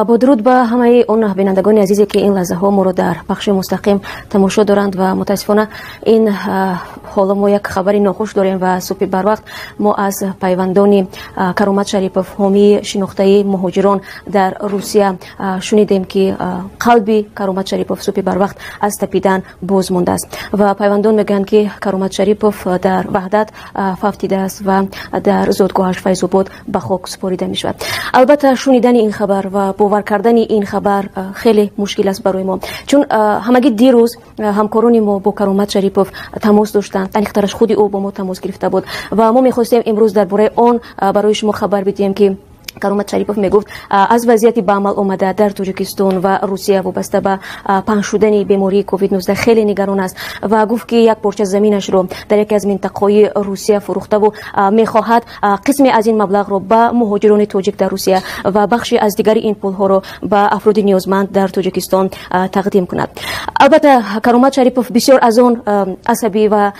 Бо дуруд ба ҳамаи он бинандагони азизе, ки ин лаҳзаҳо моро дар пахши мустақим тамошо доранд ва мутаассифона ин ҳоло мо як хабари нохуш дорем ва субҳи барвақт мо аз пайвандони Каромат Шарипов, ҳомии шинохтаи муҳоҷирон дар Русия, шунидем, ки қалби Каромат Шарипов субҳи барвақт аз тапидан боз мондааст. Ва пайвандон мегӯянд, ки Каромат Шарипов дар Ваҳдат фавтидааст ва дар зодгоҳаш Файзобод ба хок супорида мешавад. Албатта, шунидани ин хабар ва бовар кардани ин хабар хеле мушкил аст барои мо, чун ҳамагӣ дирӯз ҳамкорони мо бо Каромат Шарипов тамос доштанд, аниқтараш худи ӯ бо мо тамос гирифта буд ва мо мехостем имрӯз дар бораи он барои шумо хабар бидиҳем, ки Каромат Шарипов мегуфт, аз вазъияти ба амал омада дар Тоҷикистон ва Русия вобаста ба паҳн шудани бемории COVID-19 хеле нигарон аст ва гуфт, ки як порча заминашро дар яке аз минтақаҳои Русия фурӯхтаву мехоҳад қисме аз ин маблағро ба муҳоҷирони тоҷик дар Русия ва бахши аз дигари ин пулҳоро ба афроди ниёзманд дар Тоҷикистон тақдим кунад. Албатта, Каромат Шарипов бисёр аз он асабӣ ва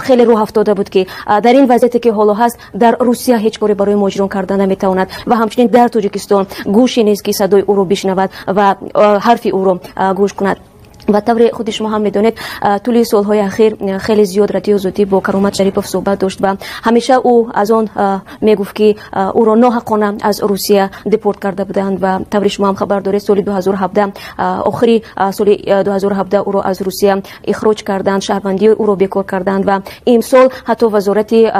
хеле рӯҳ афтода буд, ки дар ин вазъияте, ки ҳоло ҳаст, дар Русия ҳеҷ коре барои муҳоҷирон карда наметавонад ва ҳамчунин дар Тоҷикистон гӯше нест, ки садои ӯро бишнавад ва ҳарфи ӯро гӯш кунад. Ва тавре худи шумо ҳам медонед, тӯли солҳои ахир хеле зиёд Радиои Озодӣ бо Каромат Шарипов суҳбат дошт ва ҳамеша ӯ аз он мегуфт, ки ӯро ноҳаққона аз Русия депорт карда буданд. Ва тавре шумо ҳам хабар доред, соли 2017, охири соли 2017 ӯро аз Русия ихроҷ карданд, шаҳрвандии ӯро бекор карданд ва имсол ҳатто Вазорати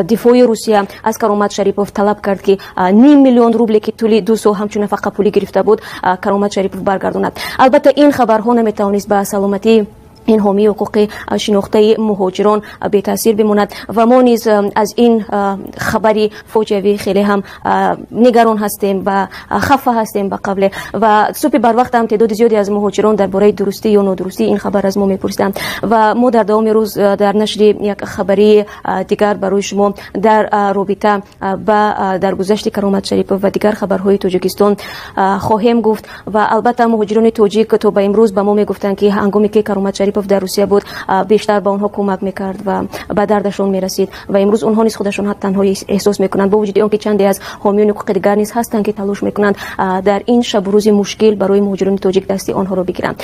дифои Русия аз Каромат Шарипов талаб кард, ки ним миллион рубле, ки тӯли 2 сол ҳамчун нафақапулӣ гирифта буд, Каромат Шарипов баргардонад. Албатта, ин хабарҳо наметавонист ба саломатии ин ҳомии ҳуқуқи шинохтаи муҳоҷирон бетаъсир бимонад ва мо низ аз ин хабари фоҷиавӣ хеле ҳам нигарон ҳастем ва хафа ҳастем ба қавле. Ва субҳи барвақт ҳам теъдоди зиёде аз муҳоҷирон дар бораи дурустӣ ё нодурустии ин хабар аз мо мепурсиданд ва мо дар давоми рӯз дар нашри як хабарии дигар барои шумо дар робита ба даргузашти Каромат Шарипов ва дигар хабарҳои Тоҷикистон хоҳем гуфт. Ва албатта, муҳоҷирони тоҷик то ба имрӯз ба мо мегуфтанд, ки ҳангоме ки Каромат Шарипов дар Русия буд, бештар ба онҳо кӯмак мекард ва ба дардашон мерасид. Ва имрӯз онҳо низ худашон танҳоӣ эҳсос мекунанд, бо вуҷуди он ки чанде аз ҳомиёни ҳуқуқи дигар низ ҳастанд, ки талош мекунанд дар ин шабу рӯзи мушкил барои муҳоҷирони тоҷик дасти онҳоро бигиранд.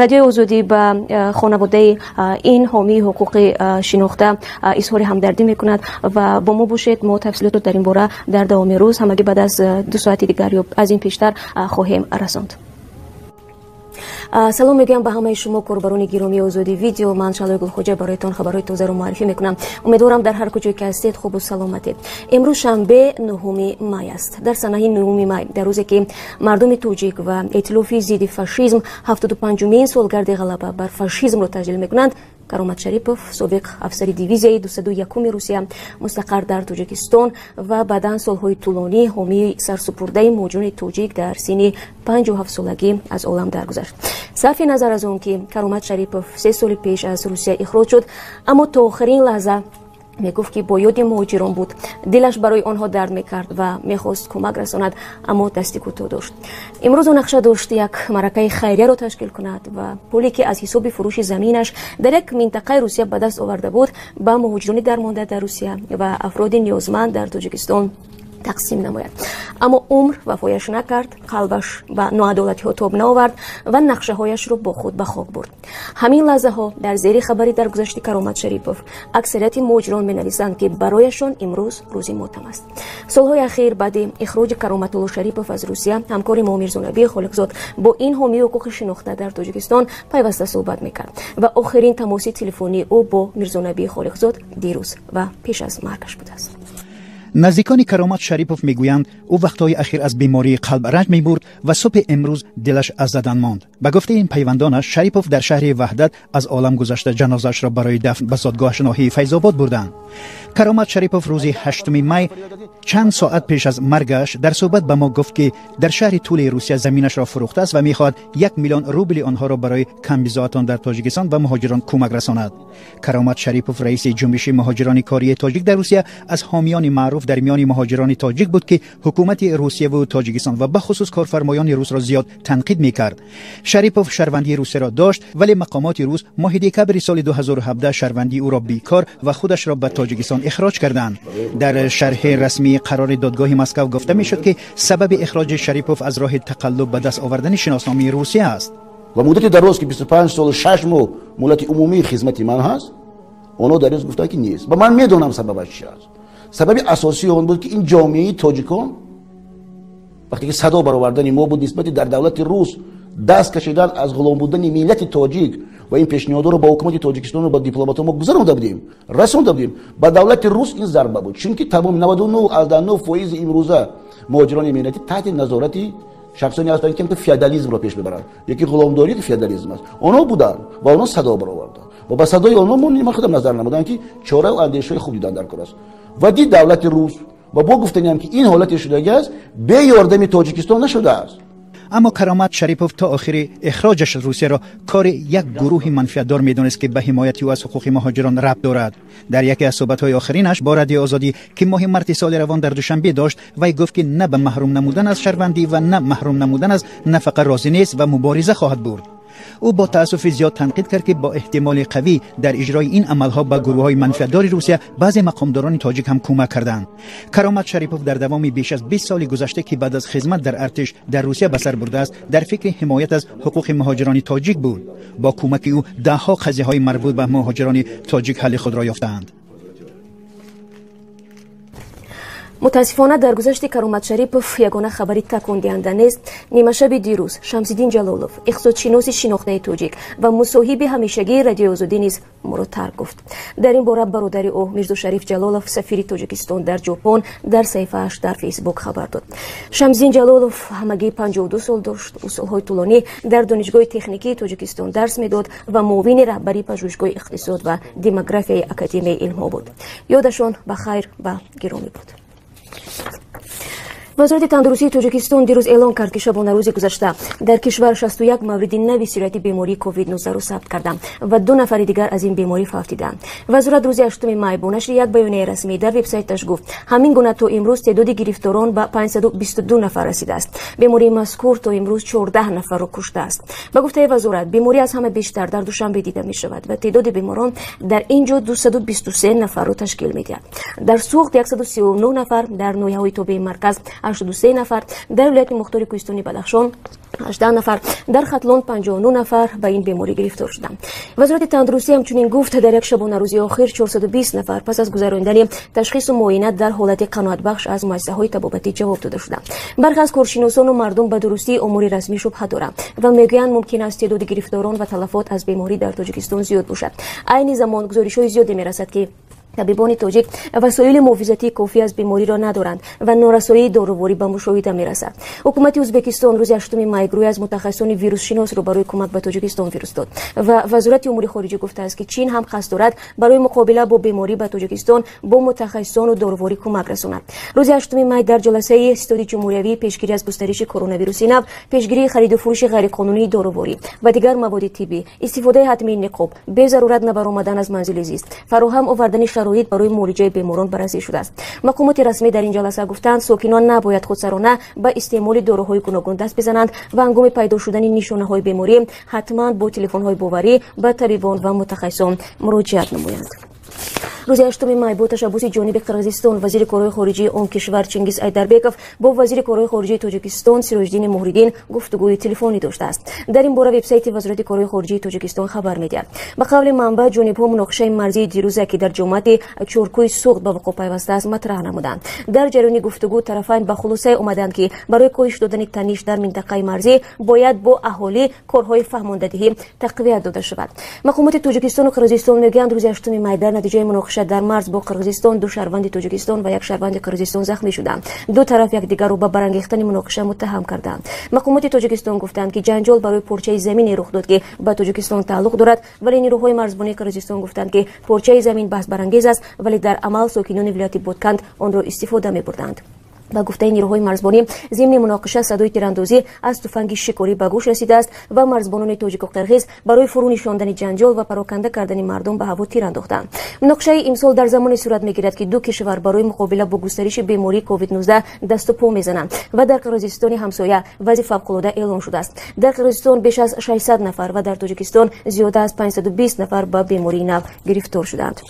Радиои Озодӣ ба хонаводаи ин ҳомии ҳуқуқи шинохта изҳори ҳамдардӣ мекунад ва бо мо бошед. Мо тафсилотро дар ин бора дар давоми рӯз, ҳамагӣ баъд аз 2 соати дигар ё аз ин пештар, хоҳем расонд. Салом мегӯям ба ҳамаи шумо, корбарони гиромии Озодӣ Видео. Ман Шалои Гулхоҷа бароятон хабарҳои тозаро муаррифӣ мекунам. Умедворам, дар ҳар куҷое ки ҳастед, хубу саломатед. Имрӯз шанбе, 9 май аст. Дар санаи 9 май, дар рӯзе ки мардуми тоҷик ва эътилофи зидди фашизм 75-умин солгарди ғалаба бар фашизмро таҷлил мекунанд, Каромат Шарипов, собиқ афсари дивизияи 201-уми Русия, мустақар дар Тоҷикистон ва баъдан солҳои тӯлонӣ ҳомии сарсупурдаи муҳоҷирони тоҷик, дар синни 57 солагӣ аз олам даргузашт. Сарфи назар аз он ки Каромат Шарипов 3 соли пеш аз Русия ихроҷ шуд, аммо то охирин лаҳза мегуфт, ки бо ёди муҳоҷирон буд, дилаш барои онҳо дард мекард ва мехост кӯмак расонад, аммо дасти кӯтоҳ дошт. Имрӯз ӯ нақша дошт як маъракаи хайрияро ташкил кунад ва пуле, ки аз ҳисоби фурӯши заминаш дар як минтақаи Русия ба даст оварда буд, ба муҳоҷирони дармонда дар Русия ва афроди ниёзманд дар Тоҷикистон тақсим намояд. Аммо умр вафояш накард, қалбаш ба ноадолатиҳо тоб наовард ва нақшаҳояшро бо худ ба хок бурд. Ҳамин лаҳзаҳо дар зери хабари даргузашти Каромат Шарипов аксарияти муҳоҷирон менависанд, ки барояшон имрӯз рӯзи мотам аст. Солҳои ахир, баъди ихроҷи Кароматулло Шарипов аз Русия, ҳамкори мо Мирзонабӣ Холиқзод бо ин ҳомии ҳуқуқи шинохта дар Тоҷикистон пайваста суҳбат мекард ва охирин тамоси телефонии ӯ бо Мирзонабӣ Холиқзод дирӯз ва пеш аз маргаш будааст. Наздикони Каромат Шарипов мегӯянд, ӯ вақтҳои ахир аз бемории қалб ранҷ мебурд ва субҳи имрӯз дилаш аз задан монд. Ба гуфтаи ин пайвандонаш, Шарипов дар шаҳри Ваҳдат аз олам гузашта, ҷанозаашро барои дафн ба зодгоҳаш, ноҳияи Файзобод, бурданд. Каромат Шарипов рӯзи 8 май, чанд соат пеш аз маргаш, дар суҳбат ба мо гуфт, ки дар шаҳри Тулаи Русия заминашро фурӯхтааст ва мехоҳад 1 миллион рубли онҳоро барои камбизоатон дар Тоҷикистон ва муҳоҷирон кӯмак расонад. Каромат Шарипов, раиси ҷунбиши муҳоҷирони кории тоҷик дар Русия, аз ҳомиёни маъруф Маъруф дар миёни муҳоҷирони тоҷик буд, ки ҳукумати Русия ва Тоҷикистон ва бахусус корфармоёни русро зиёд танқид мекард. Шарипов шаҳрвандии Русияро дошт, вале мақомоти рус моҳи декабри соли 2017 шаҳрвандии ӯро бекор ва худашро ба Тоҷикистон ихроҷ карданд. Дар шарҳи расмии қарори додгоҳи Москав гуфта мешуд, ки сабаби ихроҷи Шарипов аз роҳи тақаллуб ба даст овардани шиносномаи Русия аст. Ва муддати дароз, ки 25 солу 6 моҳ муҳлати умумии хизмати ман ҳаст, онҳо дар ин гуфтанд, ки нест. Ва ман медонам сабабаш чи аст. Сабаби асосии он буд, ки ин ҷомеаи тоҷикон, вақте ки садо баровардани мо буд нисбати дар давлати рус даст кашидан аз ғулом будани миллати тоҷик, ва ин пешниҳодҳоро ба ҳукумати Тоҷикистону ба дипломатҳо мо гузаронда будем, расонда будем, ба давлати рус ин зарба буд, чунки тамоми 99,9% имрӯза муҳоҷирони меҳнатӣ таҳти назорати шахсоне ҳастанд, ки феодализмро пеш мебаранд, яки ғуломдорӣ, ки феодализм аст. Онҳо буданд ва онҳо садо бароварданд ва ба садои онҳо ман худам назар намудам, ки чораю андешаҳои хуб дидан дар кор аст. Ва дид давлати рус ва бо гуфтаниам, ки ин ҳолате шудагӣ аст, бе ёрдами Тоҷикистон нашудааст. Аммо Каромат Шарипов то охири ихроҷаш Русияро кори як гурӯҳи манфиатдор медонист, ки ба ҳимояти ӯ аз ҳуқуқи муҳоҷирон рабт дорад. Дар яке аз суҳбатҳои охиринаш бо Радиои Озодӣ, ки моҳи марти соли равон дар Душанбе дошт, вай гуфт, ки на ба маҳрум намудан аз шаҳрвандӣ ва на маҳрум намудан аз нафақа розӣ нест ва мубориза хоҳад бурд. Ӯ бо таассуфи зиёд танқид кард, ки бо эҳтимоли қавӣ дар иҷрои ин амалҳо ба гурӯҳҳои манфиатдори Русия баъзе мақомдорони тоҷик ҳам кӯмак карданд. Каромат Шарипов дар давоми беш аз 20 соли гузашта, ки баъд аз хизмат дар артиш дар Русия ба сар бурдааст, дар фикри ҳимоят аз ҳуқуқи муҳоҷирони тоҷик буд. Бо кӯмаки ӯ даҳҳо қазияҳои марбут ба муҳоҷирони тоҷик ҳалли худро ёфтаанд. Мутаассифона, дар гузашти Каромат Шарипов ягона хабари такондиҳанда нест. Нимашаби дирӯз Шамсиддин Ҷалолов, иқтисодшиноси шинохтаи тоҷик ва мусоҳиби ҳамешагии Радиои Озодӣ, низ моро тарк гуфт. Дар ин бора бародари ӯ, Мирзошариф Ҷалолов, сафири Тоҷикистон дар Ҷопон, дар саҳифааш дар Фейсбук хабар дод. Шамсиддин Ҷалолов ҳамагӣ 52 сол дошт. Ӯ солҳои тӯлонӣ дар Донишгоҳи техникии Тоҷикистон дарс медод ва муовини раҳбари пажӯҳишгоҳи иқтисод ва демографияи Академияи илмҳо буд. Ёдашон ба хайр ва гиромӣ буд. Вазорати тандурустии Тоҷикистон дирӯз эълон кард, ки шабонарӯзи гузашта дар кишвар 61 мавриди нави сирояти бемории COVID-19-ро сабт карданд ва ду нафари дигар аз ин беморӣ фавтиданд. Вазорат рӯзи 8 май бо нашри як баёнияи расмӣ дар вебсайташ гуфт, ҳамин гуна то имрӯз теъдоди гирифторон ба 522 нафар расидааст. Бемории мазкур то имрӯз 14 нафарро куштааст. Ба гуфтаи вазорат, беморӣ аз ҳама бештар дар Душанбе дида мешавад ва теъдоди беморон дар ин ҷо 223 нафарро ташкил медиҳад. Дар Суғд 139 нафар, дар ноҳияҳои тобеи марказ 83 нафар, дар вилояти мухтори кӯҳистони Бадахшон 18 нафар, дар Хатлон 59 нафар ба ин беморӣ гирифтор шуданд. Вазорати тандурустӣ ҳамчунин гуфт, дар як шабонарӯзи охир 420 нафар пас аз гузаронидани ташхису муоина дар ҳолати қаноатбахш аз муассисаҳои табобатӣ ҷавоб дода шуданд. Бархе аз коршиносону мардум ба дурустии омори расмӣ шубҳа доранд ва мегӯянд, мумкин аст теъдоди гирифторон ва талафот аз беморӣ дар Тоҷикистон зиёд бошад. Айни замон гузоришҳои зиёде мерасад, ки табибони тоҷик васоили муҳофизатии кофӣ аз бемориро надоранд ва норасоии доруворӣ ба мушоҳида мерасад. Ҳукумати Ӯзбекистон рӯзи 8 май гурӯҳе аз мутахассисони вирусшиносро барои кӯмак ба Тоҷикистон фиристод ва Вазорати умури хориҷӣ гуфтааст, ки Чин ҳам қасд дорад барои муқобила бо беморӣ ба Тоҷикистон бо мутахассисону доруворӣ кӯмак расонад. Рӯзи 8 май дар ҷаласаи Ситоди ҷумҳуриявии пешгирӣ аз густариши коронавируси нав, пешгирии хариду фурӯши ғайриқонунии доруворӣ ва дигар маводи тиббӣ, истифодаи ҳатмии ниқоб, безарурат набаромадан аз манзили зист, фароҳам овардани шароит барои муолиҷаи беморон баррасӣ шудааст. Мақомоти расмӣ дар ин ҷаласа гуфтанд, сокинон набояд худсарона ба истеъмоли доруҳои гуногун даст бизананд ва ҳангоми пайдо шудани нишонаҳои беморӣ ҳатман бо телефонҳои боварӣ ба табибон ва мутахассисон муроҷиат намоянд. Рӯзи 8 май бо ташаббуси ҷониби Қирғизистон вазири корҳои хориҷии он кишвар Чингиз Айдарбеков бо вазири корҳои хориҷии Тоҷикистон Сироҷиддини Муҳриддин гуфтугӯи телефонӣ доштааст. Дар ин бора вебсайти Вазорати корҳои хориҷии Тоҷикистон хабар медиҳад. Ба қавли манбаъ, ҷонибҳо муноқишаи марзии дирӯза, ки дар ҷомаати Чоркӯи Суғд ба вуқӯъ пайвастааст, матраҳ намуданд. Дар ҷараёни гуфтугӯ тарафайн ба хулосае омаданд, ки барои коҳиш додани таниш дар минтақаи марзӣ бояд бо аҳолӣ корҳои фаҳмондадиҳӣ тақвият дода шавад. Мақомоти Тоҷикистону Қирғизистон мегӯянд, рӯзи 8 май дар натиҷаи муноқиша дар марз бо Қирғизистон ду шаҳрванди Тоҷикистон ва як шаҳрванди Қирғизистон захмӣ шуданд. Ду тараф якдигарро ба барангехтани муноқиша муттаҳам карданд. Мақомоти Тоҷикистон гуфтанд, ки ҷанҷол барои порчаи замине рух дод, ки ба Тоҷикистон тааллуқ дорад, вале нерӯҳои марзбонии Қирғизистон гуфтанд, ки порчаи замин баҳсбарангез аст, вале дар амал сокинони вилояти Ботканд онро истифода мебурданд. Ба гуфтаи нирӯҳои марзбонӣ, зимни муноқиша садои тирандозӣ аз туфанги шикорӣ ба гӯш расидааст ва марзбонони тоҷику қирғиз барои фурӯ нишондани ҷанҷол ва пароканда кардани мардум ба ҳаво тир андохтанд. Муноқишаи имсол дар замоне сурат мегирад, ки ду кишвар барои муқобила бо густариши бемории COVID-19 дасту по мезананд ва дар Қирғизистони ҳамсоя вазъи фавқулода эълон шудааст. Дар Қирғизистон беш аз 600 нафар ва дар Тоҷикистон зиёда аз 520 нафар ба бемории нав гирифтор шуданд.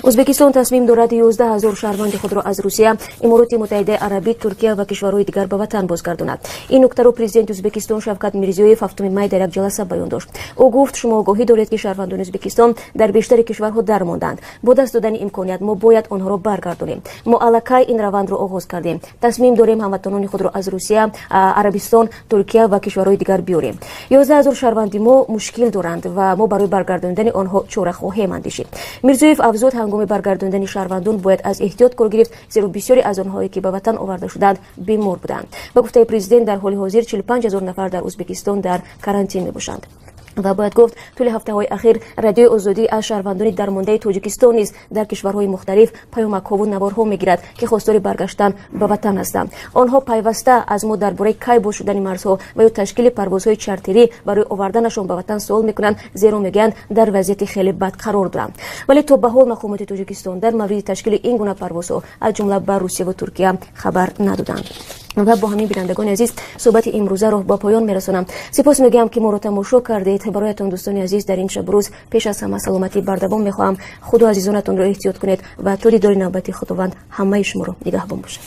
Ӯзбекистон тасмим дорад 11 000 шаҳрванди худро аз Русия, Имороти Муттаҳидаи Арабӣ, Туркия ва кишварҳои дигар ба ватан бозгардонад. Ин нуктаро президенти Ӯзбекистон Шавкат Мирзиёев 7 май дар як ҷаласа баён дошт. Ӯ гуфт: шумо огоҳӣ доред, ки шаҳрвандони Ӯзбекистон дар бештари кишварҳо дармонданд. Бо даст додани имконият мо бояд онҳоро баргардонем. Мо аллакай ин равандро оғоз кардем. Тасмим дорем ҳамватанони худро аз Русия, Арабистон, Туркия ва кишварҳои дигар биёрем. 11 000 шаҳрванди мо мушкил доранд ва мо барои баргардондани онҳо чора хоҳем андешид. Мирзиёев афзуд, ҳангоми баргардондани шаҳрвандон бояд аз эҳтиёт кор гирифт, зеро бисёре аз онҳое ки ба ватан оварда шуданд бемор буданд. Ба гуфтаи президент, дар ҳоли ҳозир 45 000 нафар дар Ӯзбекистон дар карантин мебошанд. Ва бояд гуфт, тӯли ҳафтаҳои ахир Радиои Озодӣ аз шаҳрвандони дармондаи Тоҷикистон низ дар кишварҳои мухталиф паёмакҳову наворҳо мегирад, ки хостори баргаштан ба ватан ҳастанд. Онҳо пайваста аз мо дар бораи кай боз шудани марзҳо ва ё ташкили парвозҳои чартерӣ барои оварданашон ба ватан суол мекунанд, зеро мегӯянд дар вазъияти хеле бад қарор доранд. Вале то ба ҳол мақомоти Тоҷикистон дар мавриди ташкили ин гуна парвозҳо аз ҷумла ба Русия ва Туркия хабар надоданд. Ва бо ҳамин, бинандагони азиз, суҳбати имрӯзаро ба поён мерасонам. Сипос мегӯям, ки моро тамошо кардед. Бароятон, дӯстони азиз, дар ин шабрӯз пеш аз ҳама саломатӣ бардавом мехоҳам. Худу азизонатонро эҳтиёт кунед ва то дидори навбати Худованд ҳамаи шуморо нигаҳбон бошад.